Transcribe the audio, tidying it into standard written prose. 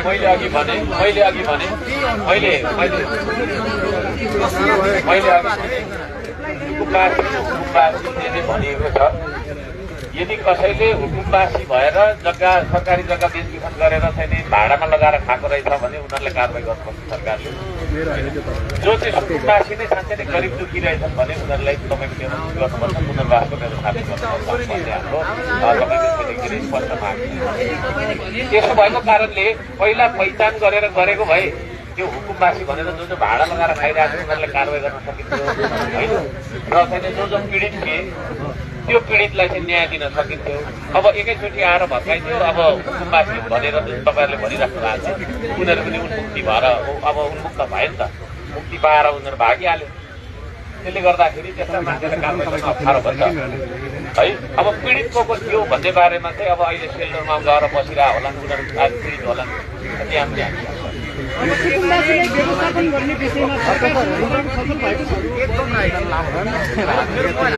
मैले अघि भने हुकुमबासीले भनिएको छ यदि कसैले हुकुमबासी भएर जग्गा सरकारी जग्गा बेचबिखन गरेर चाहिँ भाडामा लगाएर खाएको रहेछ भने उनीहरूले कारवाही गर्नुपर्छ सरकारले। जो चाहिँ हुकुमबासी नै साँच्चै नै गरिब दुखी रहेछन् भने उनीहरूलाई तपाईँको व्यवस्थित गर्नुपर्छ, पुनर्वासको व्यवस्था गर्नुपर्छ भन्ने हाम्रो तपाईँको स्पष्ट माग। त्यसो भएको कारणले पहिला पहिचान गरेको भए त्यो हुकुमबासी भनेर जो भाडा लगाएर खाइरहेको छ उनीहरूले कारवाही गर्न सकिन्थ्यो होइन, र चाहिँ जो पीडित थिए त्यो पीडितलाई चाहिँ न्याय दिन सकिन्थ्यो। अब एकैचोटि आएर भत्काइदियो। अब हुकुमबासी भनेर जुन तपाईँहरूले भनिराख्नु भएको छ उनीहरू पनि उन्मुक्ति भएर अब उन्मुक्त भयो नि त, मुक्ति पाएर उनीहरू भागिहाल्यो। त्यसले गर्दाखेरि त्यस्ता मान्छेलाई कारवाही गर्न अप्ठ्यारो भन्छ है। अब पीडित को थियो भन्ने बारेमा चाहिँ अब अहिले सेल्टरमा गएर बसिरह होला उनीहरू पीडित होला त्यहाँ पनि हामी